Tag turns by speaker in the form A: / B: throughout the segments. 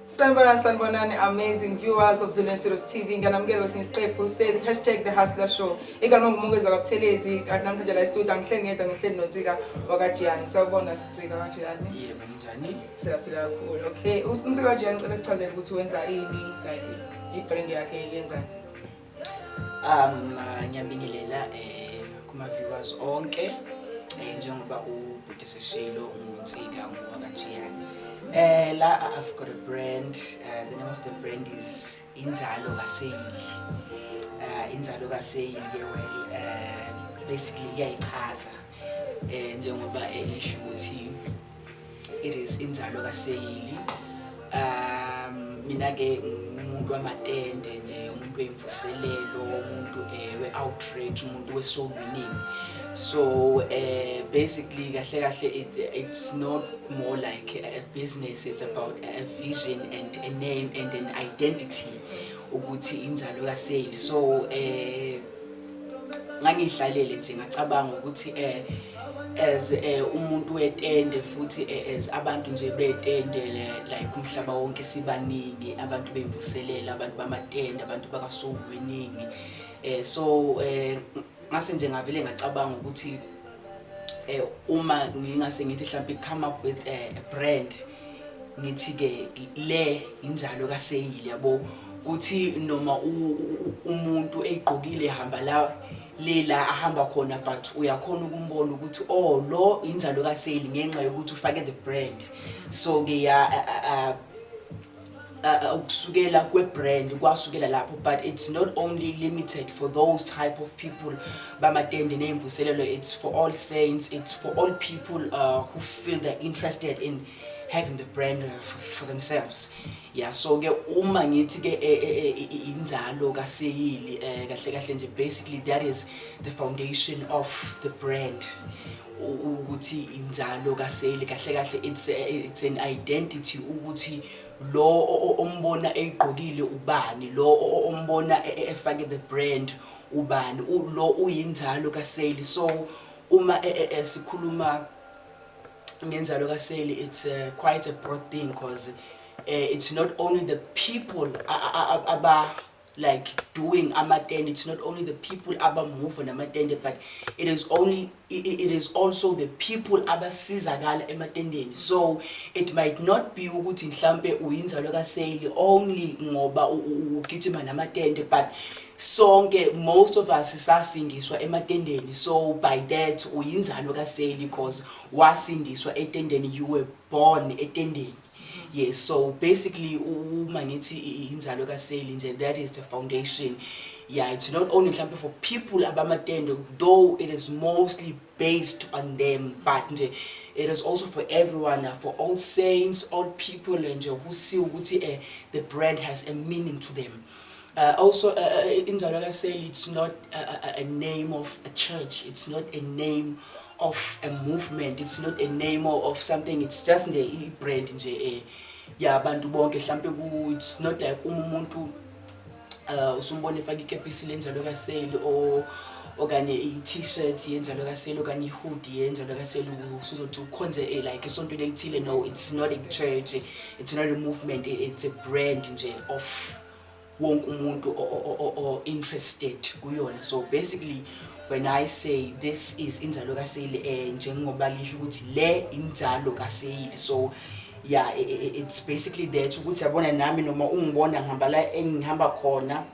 A: Sanibonani, sanibonani, amazing viewers of Zulu Studios TV. Ngiyanamukela kwesinye isiqephu se-#TheHustler Show. Igama nguMongezi wakaButhelezi, kanti namhlanje la e-studio angihleli ngedwa, ngihleli noNsika wakaJiyane. Sawubona, Nsika kaJiyane.
B: Yebo, njani?
A: Siyaphila kakhulu. Okay, uNsika kaJiyane, ngicela sichazele ukuthi wenza ini, like i-brand yakhe yenzani.
B: Ngiyabingelela kuma viewers onke, njengoba ubhuti seshilo, nguNsika ngowakaJiyane. La I've got a brand. The name of the brand is Inzalo kaSeyili. Inzalo kaSeyili ke, well, basically iyayichaza njengoba isho ukuthi it is inzalo kaSeyili. Mina ke umuntu wamatende nje, umuntu wemvuselelo, umuntu we-outreach, umuntu we-soul winning. So basically, kahle kahle, it's not more like a business, it's about a vision and a name and an identity ukuthi inzalo kaSeyili. So ngangihlalele nje, ngacabanga ukuthi as umuntu wetende futhi as abantu nje betende, like umhlaba wonke sibaningi abantu bemvuselela, abantu bamatende, abantu baka soul winning. So ngase nje ngavele ngacabanga ukuthi uma ngingase ngithi mhlawumbe come up with a brand, ngithi ke le inzalo kaSeyili, yabo, kuthi noma umuntu eyigqokile ehamba la le la ahamba khona, but uyakhona ukumbona ukuthi, oh, lo inzalo kaSeyili ngenxa yokuthi ufake the brand. So ke ya ukusukela kwe-brand kwasukela lapho, but it's not only limited for those type of people bamatende ney'mvuselelo. It's for all saints, it's for all people who feel they're interested in having the brand for themselves. Yeah, so ke uma ngithi ke inzalo kaSeyili, kahle kahle nje, basically that is the foundation of the brand, ukuthi inzalo kaSeyili, kahle kahle it's an identity ukuthi lo ombona eyigqokile ubani, lo ombona efake the brand ubani, lo uyinzalo kaSeyili. So uma sikhuluma ngenzalo kaSeyili, it's quite a broad thing because it's not only the people aba like doing amatende, it's not only the people aba-move namatende, but it is also the people abasizakala ematendeni. So it might not be ukuthi mhlambe uyinzalo kaSeyili only ngoba ugijima namatende, but sonke, most of us sasindiswa ematendeni. So by that uyinzalo kaSeyili because wasindiswa etendeni, you were born etendeni. Yes, so basically uma ngithi inzalo kaSeyili nje, that is the foundation. Yeah, it's not only mhlambe for people abamatende, though it is mostly based on them, but nje it is also for everyone, for all saints, all people nje who see ukuthi the brand has a meaning to them. Also, inzalo kaSeyili, it's not a name of a church, it's not a name of a movement, it's not a name of something. It's just nje i-brand nje yabantu bonke. Mhlambe ku it's not like uma umuntu usumbona efaka ikepisi lenzalo kaSeyili or okanye i-T-shirt yenzalo kaSeyili okanye i-hoodie yenzalo kaSeyili, usuzothi ukhonze like esontweni elithile. No, it's not a church, it's not a movement, it's a brand nje of wonke umuntu o interested kuyona. So basically when I say this is inzalo kaSeyili, njengoba lisho ukuthi le inzalo kaSeyili, so yeah, it's basically that ukuthi yabona nami noma ungibona ngihamba la engihamba khona,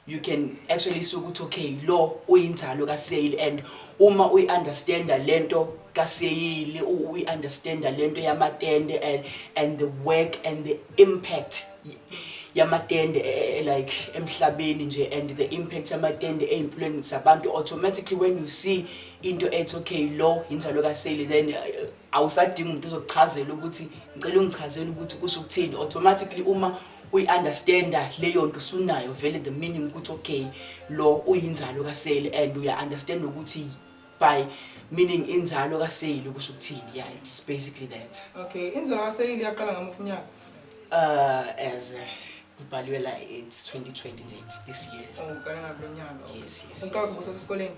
B: you can actually see ukuthi, okay, lo uyinzalo kaSeyili. And uma uyi-understanda lento kaSeyili, uyi-understanda lento yamatende and the work and the impact yamatende like emhlabeni nje and the impact yamatende ey'mpilweni zabantu, automatically when you see into ethi, okay, lo inzalo kaSeyili, then awusadingi umuntu ozokuchazela ukuthi ngicela ungichazele ukuthi kusho ukuthini. Automatically uma uyi-understanda leyo nto, usunayo vele the meaning ukuthi, okay, lo uyinzalo kaSeyili, and uya-understand ukuthi by meaning inzalo kaSeyili kusho ukuthini. Yeah, it's basically that.
A: Okay, inzalo kaSeyili yaqala ngamuphi unyaka?
B: As kubhaliwe la, it's 2020 nje, it's this year.
A: Oh, uqala ngakulo nyaka.
B: Yes.
A: Uqala
B: Yes.
A: ubusasesikoleni?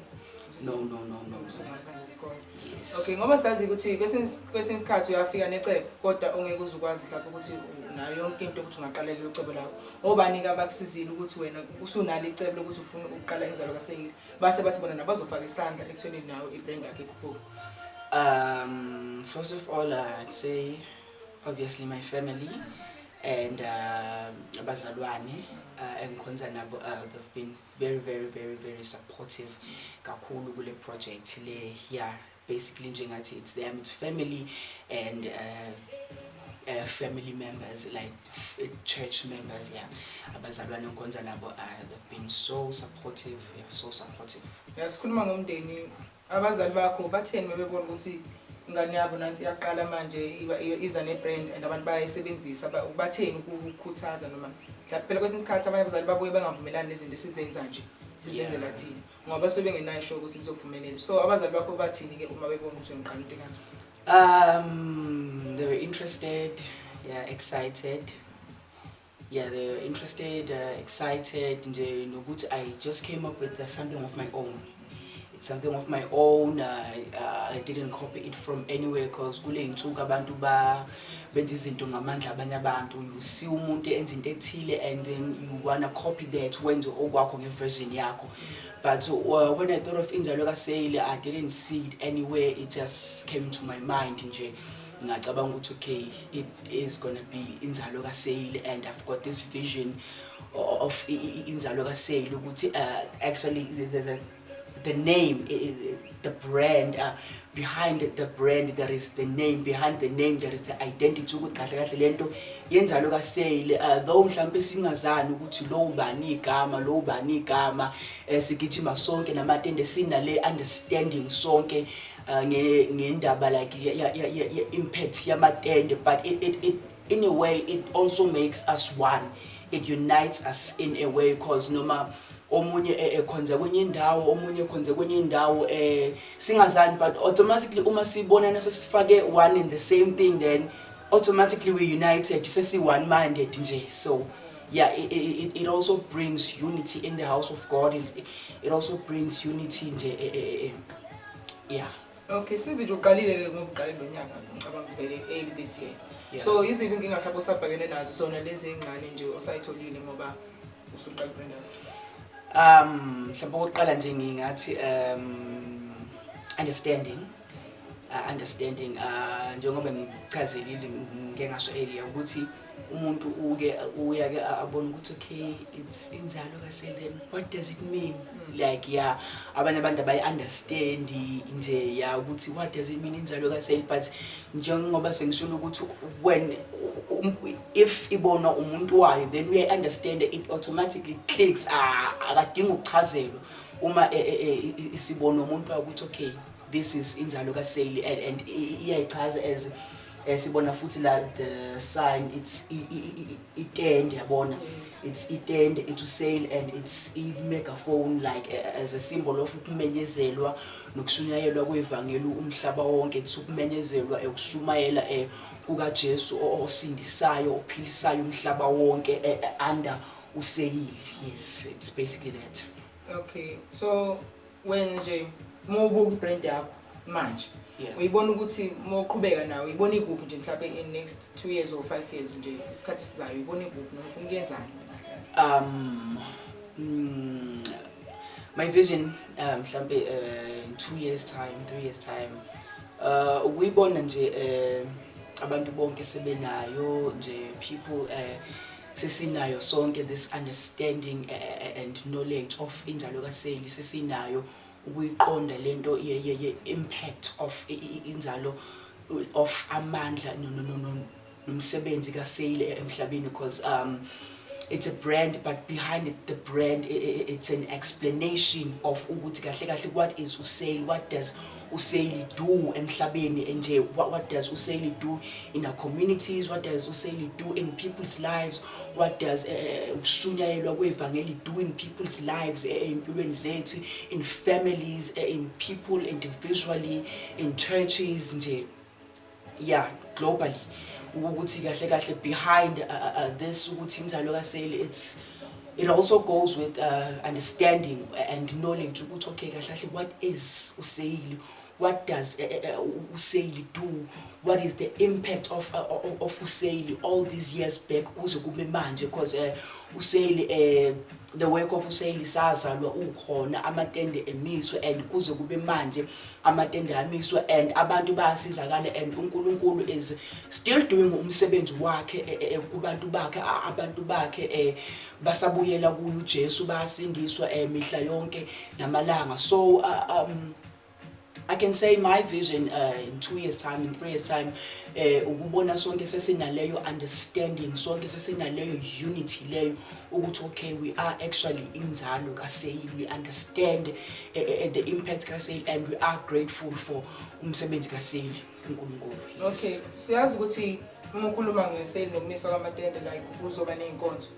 B: No.
A: Usungahamba isikole.
B: Yes.
A: Okay, ngoba sazi ukuthi kwesinye isikhathi uyafika necebo kodwa ongeke uze ukwazi mhlawumbe ukuthi unayo yonke into ukuthi ungaqalela icebo lakho. Obani-ke abakusizile ukuthi wena usunalo icebo lokuthi ufuna ukuqala Inzalo kaSeyili, base bathi bona nabazofaka isandla ekutheni nayo i-brand yakho ikhuphuke?
B: First of all, I'd say obviously my family and abazalwane engikhonza nabo. They've been very, very, very, very supportive kakhulu kule project le. Yeah, basically njengathi it's them, it's family and family members, like church members, yeah, abazalwane engikhonza nabo. They've been so supportive, yeah, so supportive.
A: Yasikhuluma ngomndeni, abazali bakho batheni bebebona ukuthi ingane yabo nansi iyaqala manje iza ne-brand and abantu bayayisebenzisa? Batheni ukukhuthaza, noma phela kwesinye isikhathi abanye abazali babuye bengavumelani nezinto esizenza nje, sizenzela thina, ngoba basuke bengenayo sure ukuthi izophumelela? So abazali bakho bathini-ke uma bebona ukuthi ngiqala into kanje?
B: They were interested, yeah, excited. Yeah, they were interested, excited. Nje nokuthi I just came up with something of my own. It's something of my own. I didn't copy it from anywhere because kule insuku abantu ba benza izinto ngamandla abanye abantu. You see umuntu enza into ethile and then you wanna copy that, wenze okwakho nge-version yakho. But when I thought of Inzalo kaSeyili, I didn't see it anywhere. It just came to my mind nje. Ngacabanga ukuthi okay, it is gonna be Inzalo kaSeyili and I've got this vision of Inzalo kaSeyili ukuthi actually the name, the brand, behind the brand there is the name, behind the name there is the identity, ukuthi kahle kahle lento yenzalo kaSeyili, though mhlambe singazani ukuthi lo ubani igama, lo ubani igama, sigijima sonke namatende, sinale understanding sonke ngendaba like ya impact yamatende, but it in a way it also makes us one. It unites us in a way because noma omunye ekhonza kwenye indawo, omunye ekhonza kwenye indawo, singazani, but automatically uma sibonana sesifake one in the same thing, then automatically we united, sesi one minded nje. So yeah, it also brings unity in the house of God. It also brings unity nje, yeah.
A: Okay, since nje uqalile-ke, ngoba uqale lo nyaka, ngicabanga vele early this year, so iziphi inkinga mhlawumbe osabhekene nazo, zona lezi ey'ncane nje osayitholile ngoba usuqala i-brand yakho?
B: Mhlawumbe okokuqala nje ngingathi understanding, understanding, njengoba ngichazelile, ngike ngasho earlier ukuthi umuntu uke uya ke abone ukuthi okay, it's Inzalo kaSeyili, what does it mean? Like, yeah, abanye abantu abayi understand nje, yeah, ukuthi what does it mean, Inzalo kaSeyili. But njengoba sengishilo ukuthi when if ibona umuntu wayo, then we understand it, automatically clicks. Akadinga ukuchazelwa uma isibona umuntu wayo ukuthi okay, this is Inzalo kaSeyili and iyayichaza as sibona futhi la the sign, it's itende, yabona? It's itende, it's a sail and it's i megaphone, like as a symbol of ukumenyezelwa nokushunyayelwa kwevangeli umhlaba wonke. It's ukumenyezelwa, ukushumayela kukaJesu osindisayo, ophilisayo umhlaba wonke under useyili. Yes, it's basically that.
A: Okay, so wena nje uma ubuka i-brand yakho manje, uyibona ukuthi uma uqhubeka nawe, uyibona ikuphi nje mhlawumbe in next 2 years or 5 years nje, isikhathi esizayo, uyibona ikuphi noma ufuna ukuyenzani wena kahle?
B: My vision, mhlambe in 2 years time, 3 years time, ukuyibona nje abantu bonke sebenayo nje, people sesinayo sonke this understanding and knowledge of Inzalo kaSeyili, sesinayo ukuyiqonda lento ye impact of inzalo, of amandla nomsebenzi kaSeyili emhlabeni, because it's a brand, but behind it, the brand, it's an explanation of ukuthi kahle kahle what is useyili, what does useyili do emhlabeni nje, what does useyili do in our communities, what does useyili do in people's lives, what does ukushunyayelwa kwevangeli do in people's lives, empilweni zethu, in families, in people individually, in churches nje, yeah, globally, ukuthi kahle kahle behind this ukuthi Inzalo kaSeyili, it's It also goes with understanding and knowledge ukuthi, okay, kahle kahle, what is uSeyili? What does uSeyili do? What is the impact of uSeyili all these years back kuze kube manje? Because uSeyili, the work of uSeyili sazalwa ukhona, amatende emiswe, and kuze kube manje amatende amiswe and abantu bayasizakala, and uNkulunkulu is still doing umsebenzi wakhe kubantu bakhe. Abantu bakhe basabuyela kuye uJesu, bayasindiswa mihla yonke namalanga. So I can say my vision in 2 years time, in 3 years time, ukubona sonke sesinaleyo understanding, sonke sesinaleyo unity leyo ukuthi, okay, we are actually inzalo kaSeyili. We understand the impact kaSeyili and we are grateful for umsebenzi kaSeyili uNkulunkulu.
A: Okay, siyazi ukuthi uma ukhuluma ngeSeyili nokumiswa kwamatende, like kuzoba ney'nkonzo.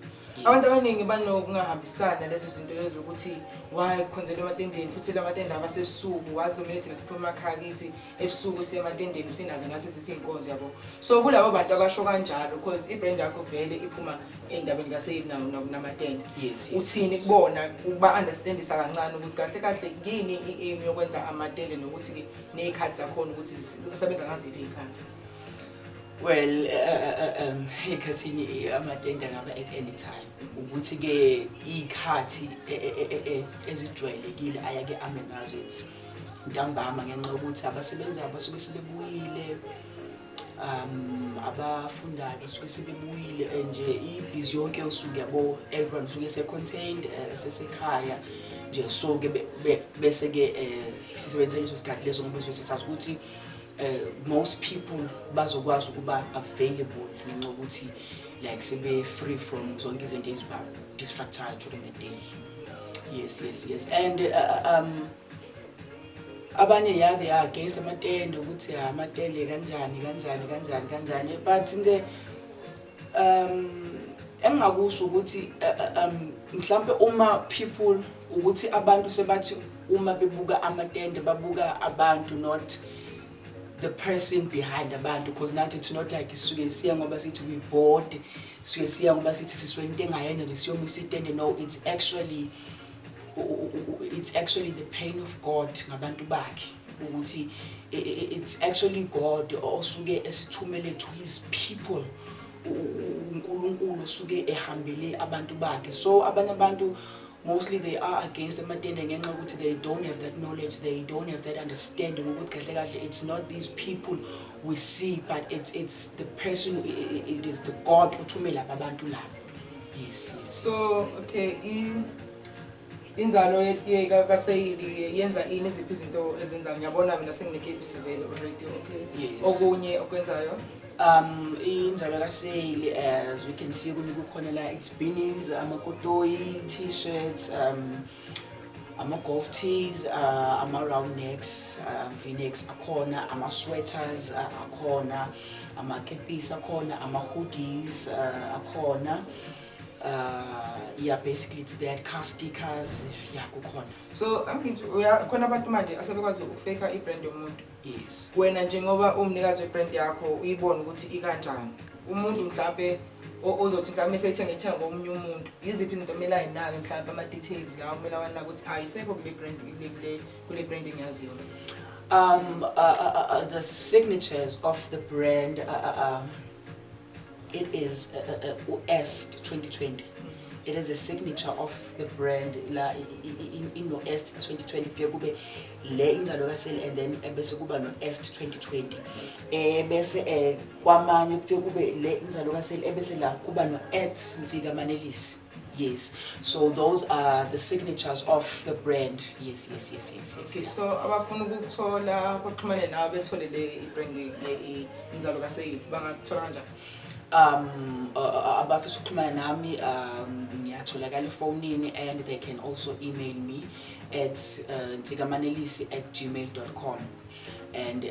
A: Abantu abaningi banokungahambisani nalezo zinto lezo, ukuthi why kukhonzelwa ematendeni, futhi la matende abasebusuku, why kuzomele thina siphume emakhaya kithi ebusuku siye ematendeni, sinazo nathi sithi iy'nkonzo, yabo? So kulabo bantu abasho kanjalo, because i-brand yakho vele iphuma ey'ndabeni kaSeyili namatende, uthini kubona ukuba-understandisa kancane ukuthi kahle kahle yini i-aim yokwenza amatende, nokuthi-ke ney'khathi zakhona ukuthi zisebenza ngaziphi iy'khathi?
B: Well, ekhathini amatende angaba at any time. Ukuthi-ke iy'khathi ezijwayelekile ayake ame ngazo, it's ntambama, ngenxa yokuthi abasebenzayo basuke sebebuyile, abafundayo basuke sebebuyile, nje ibhizi yonke yosuku, yabo, everyone usuke se-contained, sesekhaya nje. So ke bese-ke sisebenzise leso sikhathi leso, ngoba suke sesazi ukuthi most people bazokwazi ukuba available ngenxa yokuthi like sebe free from zonke izinto eziba-distractayo during the day. Yes, and abanye, yeah, they are against amatende, ukuthi amatende kanjani kanjani kanjani kanjani, but nje engingakusho ukuthi mhlambe uma people, ukuthi abantu sebathi uma bebuka amatende babuka abantu, not the person behind abantu, because nathi it's not like sisuke siya ngoba sithi we bored, sisuke siya ngoba sithi siswele into engayenza nje, siyomisa itende. No, it's actually the pain of God ngabantu bakhe, ukuthi it's actually God osuke esithumele to his people. UNkulunkulu osuke ehambele abantu bakhe. So abanye abantu, mostly they are against amatende ngenxa yokuthi they don't have that knowledge, they don't have that understanding ukuthi kahle kahle it's not these people we see, but it's the person, it is the God othume laba bantu laba. Yes.
A: So okay, inzalo kaSeyili yenza ini? Iziphi izinto ezenza? Ngiyabona mina senginekepisi vele already, okay.
B: Yes.
A: Okunye okwenzayo?
B: Inzalo kaSeyili, as we can see, kunye kukhona la, it's beanies, amakotoyi, t-shirts, ama-golf tees, ama-round necks, v-necks akhona, ama-sweaters akhona, amakepisi akhona, ama-hoodies akhona. Yeah, basically it's that, car stickers, yeah, kukhona.
A: So angithi khona abantu manje asebekwazi ukufake i-brand yomuntu. Wena njengoba umnikazi we-brand yakho, uyibona ukuthi ikanjani, umuntu mhlambe ozothi mhlawumbe eseyithenga, ithenga komunye umuntu, yiziphi izinto kumele ayinake, mhlawumbe ama-details lawo kumele awanake ukuthi ayisekho kule brand, kule brand engiyaziyo?
B: The signatures of the brand, it is S 2020. It is a signature of the brand la ino S 2020. Kufike kube le inzalo kaSeyili and then bese kuba no S 2020, bese kwamanye kufike kube le inzalo kaSeyili, ebese la kuba no @NsikaManelisi. Yes, so those are the signatures of the brand. Yes.
A: Okay, so abafuna ukukuthola, baxhumane nawe, bethole le i-brand le, inzalo kaSeyili, bangakuthola kanjani?
B: Abafisa ukuxhumana nami, ngiyatholakala efonini, and they can also email me at nsikamanelisi@gmail.com, and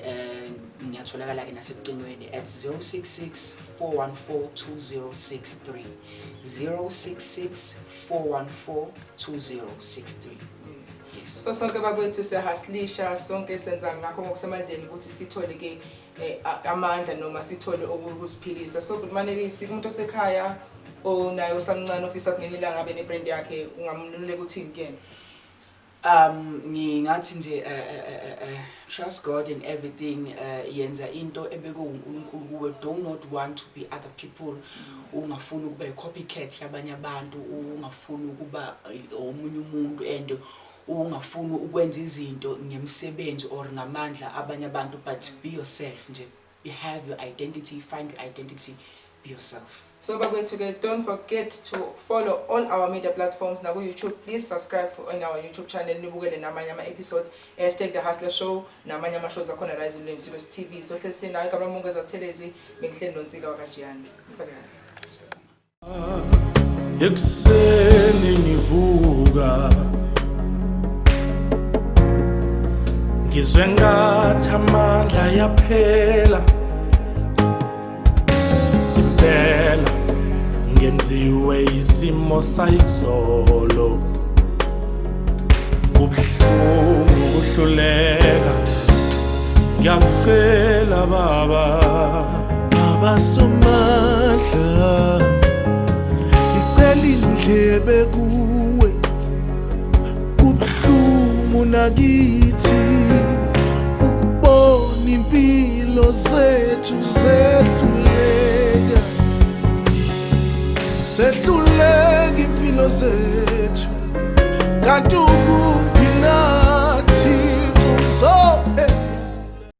B: ngiyatholakala ke nasekucingweni at 066 414 2063, 066 414 2063. Yes.
A: So sonke bakwethu siyahustlisha, sonke senza ngakho ngokusemandleni ukuthi sithole ke amandla noma sithole okusiphilisa. So good, Manelisi, kumuntu osekhaya. Onaye osamncane ofisa ukuthi ngelinye ilanga abe ne-brand yakhe, ungamluleka uthini kuyena?
B: Ngingathi nje trust God in everything. Yenza into ebekwe uNkulunkulu kuwe. Do not want to be other people. Ungafuni ukuba i-copycat yabanye abantu, ungafuni ukuba omunye umuntu and ungafuni ukwenza izinto ngemsebenzi or ngamandla abanye abantu, but be yourself nje. Have your identity, find your identity, be yourself.
A: So bakwethu-ke, don't forget to follow all our media platforms naku-YouTube. Please subscribe on our YouTube channel, nibukele namanye ama-episodes, #TheHustlerShow, namanye ama-shows akhona la eZulwini Studios TV. So hlezi sinayo, igama lami Buthelezi, bengihleli noNsika wakaJiyane. Nisale kahle.
C: Ekuseni ngivuka ngizwe ngathi amandla yaphela, impela ngenziwe isimo sayizolo. Kubuhlungu kuhluleka, ngiyakucela baba.
D: Baba Somandla, ngicela indlebe kuwe. Kubuhlungu nakithi ukubona impilo zethu zehluleka, sehluleka impilo zethu, kanti ukuphi na?